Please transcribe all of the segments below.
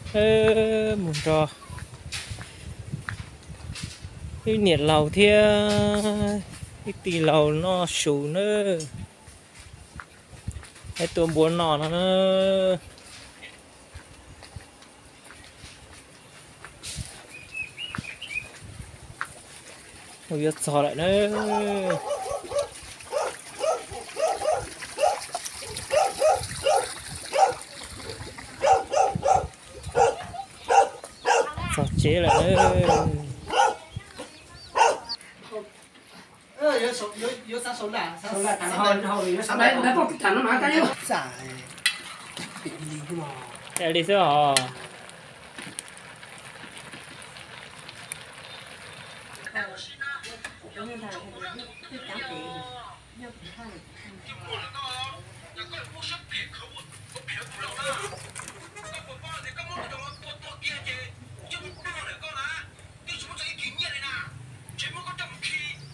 Mus nrog ib niam laus thiab ib tij laus noj su nawb. Ib tua npua noj no na. Mus yuav txog lawm na. Txog tsev lawm na. Li xwb os.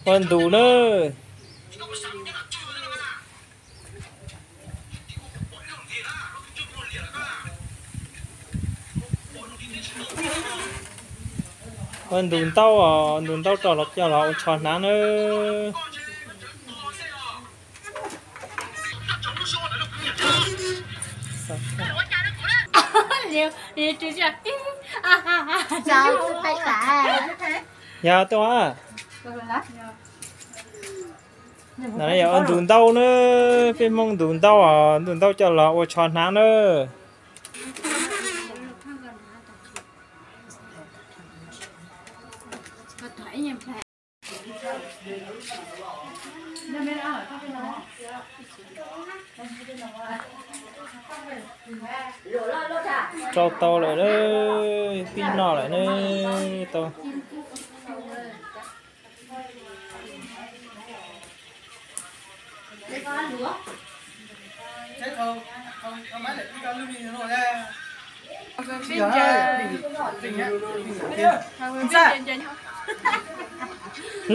Ua ntus na. Ua ntus ntaub os, ntus ntaub rau los coj los ua tsho hnav nawb. Yog tuaj. Ntawm no yog ua ntus ntaub na, peb Hmoob ntus ntaub os, ntus ntaub coj los ua tsho hnav na. Rau tau lawm, pib noj lawm ne. Tau.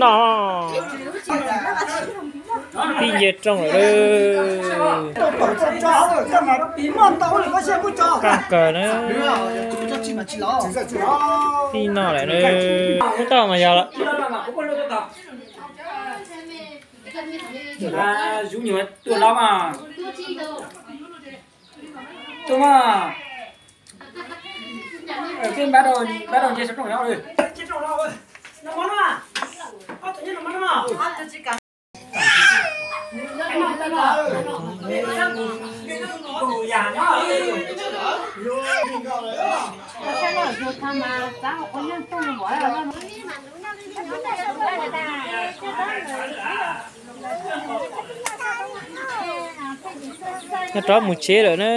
Noj. Pib nce rooj lawm. Qab kawg na. Pib noj lawm na. Ub, tau mas yog lawm. Zuv nyuag tuaj los mas. Tuaj mas. Peb npab rau nce saum rooj no. Nyob rov mus tsev lawm na.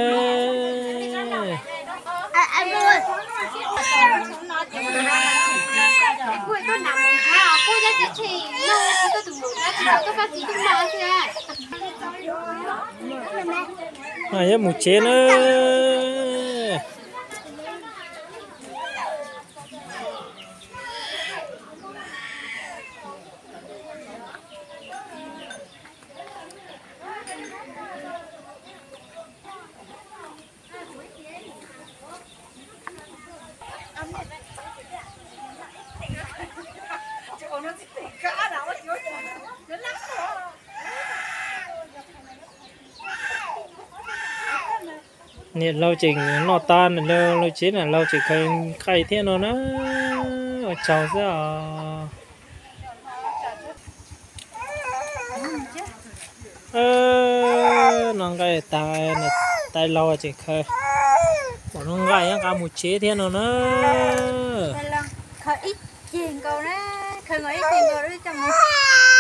Nyob mus tsev na. Niam laus tseem noj tag, niam laus tseem khaws nqaij thiab no na. Ua tsaug xwb os. Noj nqaij tas, tais laus tseem khaws pom noj nqaij nqa mus tsev thiab no na. Khaws ib ceg nkaus na, khaws nkaus ib ceg nkaus coj mus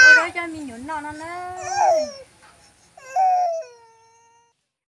ua rau cov me nyuam noj no na.